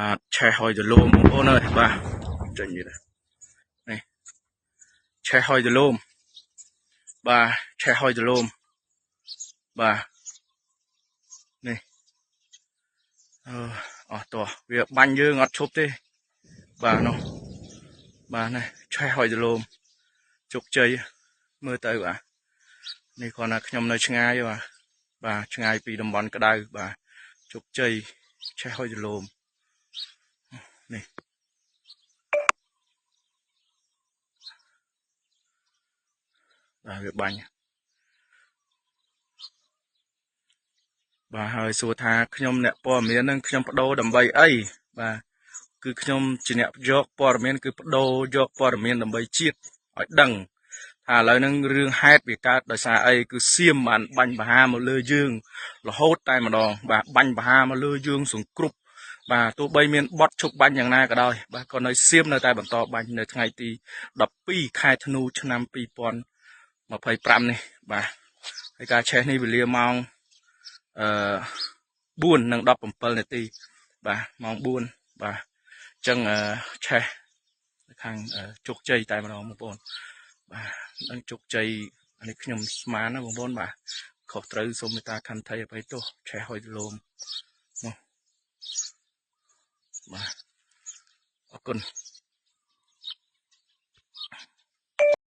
បាទឆេះហុយទលំបងប្អូនអើយបាទចេញនេះនេះឆេះហុយទលំបាទឆេះហុយទលំបាទនេះអឺអស់តោះវាបាញ់យើងអត់ឈប់ទេបាទនោះបាទនេះឆេះហុយទលំជោគជ័យមើលទៅបាទនេះគ្រាន់តែខ្ញុំនៅឆ្ងាយបាទបាទឆ្ងាយពីតំបន់ក្តៅបាទជោគជ័យឆេះហុយទលំនេះបាទវាបាញ់បាទហើយសួរថាខ្ញុំអ្នកព័ត៌មាននឹងខ្ញុំបដូរដើម្បីអីបាទគឺខ្ញុំជាអ្នកយកព័ត៌មានគឺបដូរយកព័ត៌មានដើម្បីជាតិឲ្យដឹងថាឥឡូវហ្នឹងរឿងហេតុវាកើតដោយសារអីគឺសៀមបានបាញ់បហាមកលើយើងរហូតតែម្ដងបាទបាញ់បហាមកលើយើងសង្គ្រប់បាទទោះបីមានបត់ឈប់បាញ់យ៉ាងណាក៏ដោយបាទក៏នៅសៀមនៅតែបន្តបាញ់នៅថ្ងៃទី12ខែធ្នូឆ្នាំ2025នេះបាទហើយការឆេះនេះវេលាម៉ោងអឺ4:17នាទីបាទម៉ោង4បាទអញ្ចឹងឆេះខាងជោគជ័យតែម្ដងបងប្អូនបាទនឹងជោគជ័យអានេះខ្ញុំស្មានណាបងប្អូនបាទខុសត្រូវសូមមេត្តាខន្តីអភ័យទោសឆេះហុយទលំមកបាទអរគុណ។